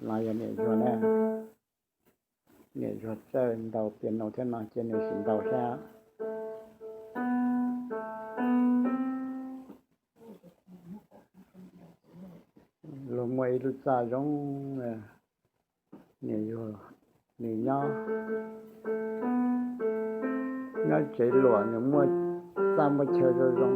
No yog niam zuag na. Niam zuag txawj ntaus piano thiab no ces nws sim ntaus saib. Luag muaj ib lub txaj zoo, niam zuag nws nyob, nyob tsev luam nws muaj txaj muaj chaw zoo zoo.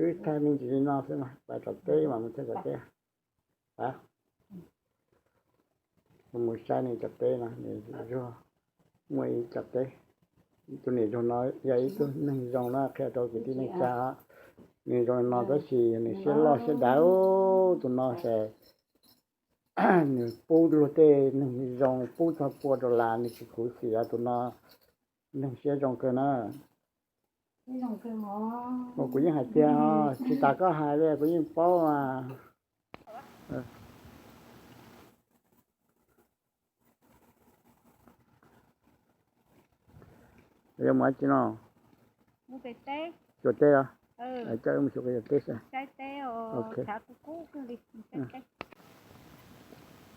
Wb thaij me ntsis li no xwb, pais tom teb mas mus thaij tom teb. Mus saib nws cov teb no, nws zuag muaj ib cov teb. Tus niam zuag no yog ib tug neeg zoo na, qhia rau kwv tij neej tsa, nws zoo no tab sis nws siab loj siab dav. Tus no ces nws pub luag tej neeg zoo, pub txog pua dollar nws tsis khuv xim, tus no neeg siab zoo kawg na. Kuv yeej hais tiag, tsis tas koj hais li kuv yeej paub mas. Yuav mus dab tsi no? Xyuas teb os. Coj wb mus xyuas teb saib.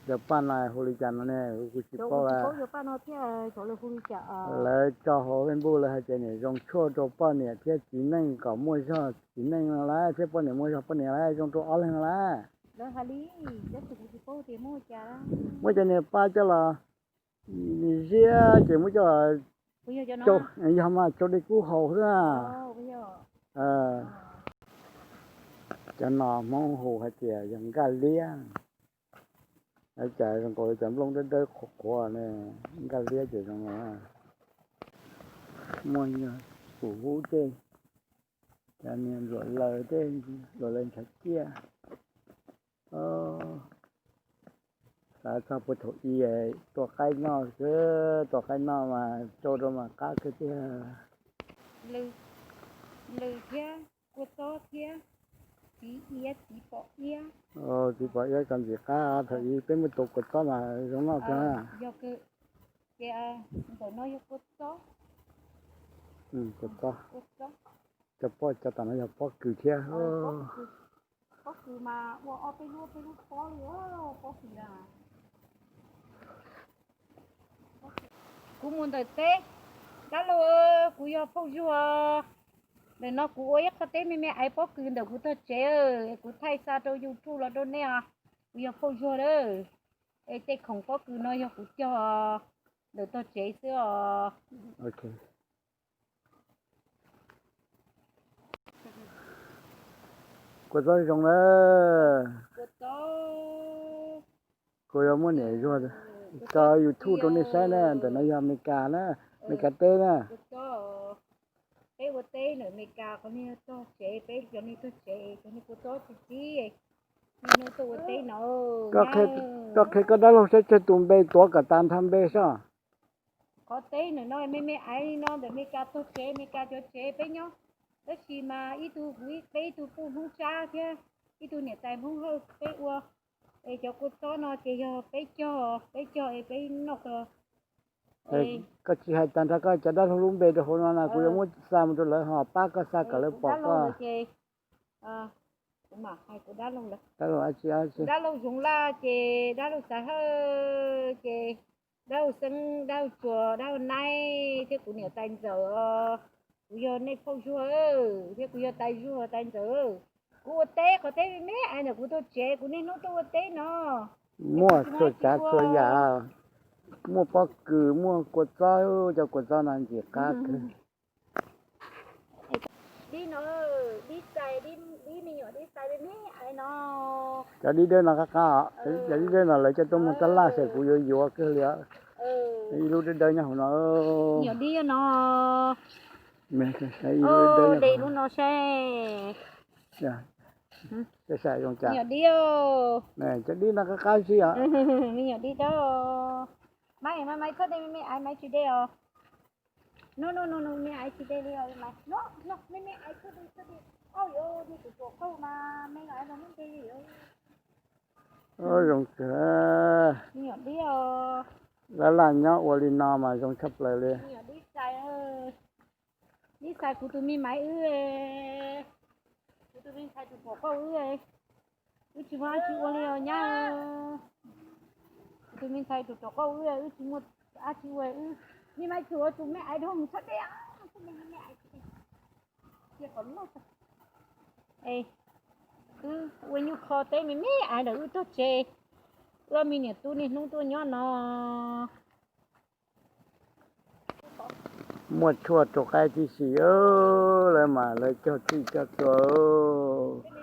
Cov paj no hu li cas no ne? Kuv tsis paub. Lawv tso hauv Facebook lawv hais tias niam zoo tshuaj rau poj niam thiab txiv neej kom muaj zog txiv neej no lauj, thiab poj niam muaj zog poj niam lauj, zoo rau ob leeg lauj. Muab cov niag paj coj los ziab ces muab coj, yog mas tsau dej kub haus xwb na. Cov no Hmoob hu hais tias yog nkaj liab. Cas zoo nkaus li cov nplooj dawb dawb qhuav qhuav ne, nkaj liab ces zoo no. Muaj nyuag pum hub tej, cov niag npluam laws tej, npluam laws ntshav ciaj. Xav txog puag thaum i tua qaib noj xwb, tua qaib noj mas tsau rau mas qab kawg tiag. Lws thiab kua txob thiab txiv iab, txiv pom iab. Txiv pom iab txog ntxim qab, thaum i peb muaj tua kua txob mas zoo noj kawg. Yog kawg. Ces ntawm no yog kua txob. Kua txob. Cov pob, cov tom no yog pob kws thiab. Pob kws mas ua ob peb lub, peb lub pob li, pob kws a. Kuv mus ntawm teb, dab laug, kuv yog Phauj Zuag. Ntawm no kuv ua ib qho teb me me aiv pob kws ntawm kuv tog tsev, kuv thaij xa rau YouTube los rau nej os. Kuv yog Phauj Zuag lawm. Es tej khoom pob kws no yog kuv cog ntawm tog tsev xwb os. Kua txob zoo na. Kuv yuav muab niam zuag tso YouTube rau nej saib na, ntawm no yog Amelikas na, Amelikas teb na. Peb ua teb ntawm Amelikas, qhov niag tog tsev, peb cov niag tog tsev, cov niag kua txob txi txib, niaj hnub tuaj ua teb no. Koj qhia koj dab laug saib tsawg tus npe tuav kom tas nrho npe soj. Qhov teb ntawm no me me aiv li no ntawm Amelikas tog tsev, Amelikas cov tsev peb nyob, tab sis mas ib tug kuv, peb ib tug puj Hmoob Tsab thiab ib tug niam tais Hmoob Hawj peb ua. Es cov kua txob no ces yog peb cog, peb cog es peb noj. Koj tsis hais tag nrho koj cov dab laug lub npe rau hauv no na, kuv yuav muab xa mus rau lawv ho pab koj xa kom lawv pom koj. Dab laug Zoov Laj ces dab laug Xav Hawj ces dab laug Xeeb, dab laug Tsuas, dab laug Naib thiab kuv niam tais ntxawm os. Kuv yog nej Phauj Zuag, thiab kuv yog tais Zuag tais ntxawm. Kuv ua teb qhov teb me me aiv ntawm kuv tog tsev, kuv niaj hnub tuaj ua teb no. Muaj txhua tsav txhua yam, muaj pob kws, muaj kua txob, cov kua txob no ntxim qab kawg. Dib no, dib xais, dib me nyuam dib xais me me aiv no. Cov dib dawb no qab qab, cov dib dawb no lawv coj tuaj muag taj laj xwb, kuv yuav yuav kawg li. Ib lub dawb dawb nyob hauv no. Nyuam dib no. Lub no saib. Nyuam dib, cov dib no qab qab si os. Me nyuam dib dawb. Maiv, Maiv, Maiv txhob de, me me aiv, Maiv tsis de os. No no no no, me aiv tsis de li os Maiv. No no, me me aiv txhob de, txhob de. Auj, yog nej tus tuam qauj mas me aiv los muab de li os. Zoo kawg. Laj laj nyob ua li no mas zoo tshaj plaws li. Ib xais kuv tus me maiv wb, kuv tus me ntxhais tus tuam qauj wb, wb tsis muaj dab tsi ua li os nyab. Kuv tus me ntxhais tus tuam qauj wb, wb tsis muaj dab tsi ua, wb me maiv tsuas ua tus me aiv dhau mus txhob de, txhob de me aiv. Wb ua nyuj kho teb me me aiv ntawm wb tog tsev, wb ob me niam tub niaj hnub tuaj nyob no. Muaj tshuaj rau qaib tib si, lawv mas lawv cog txhij cog txhua.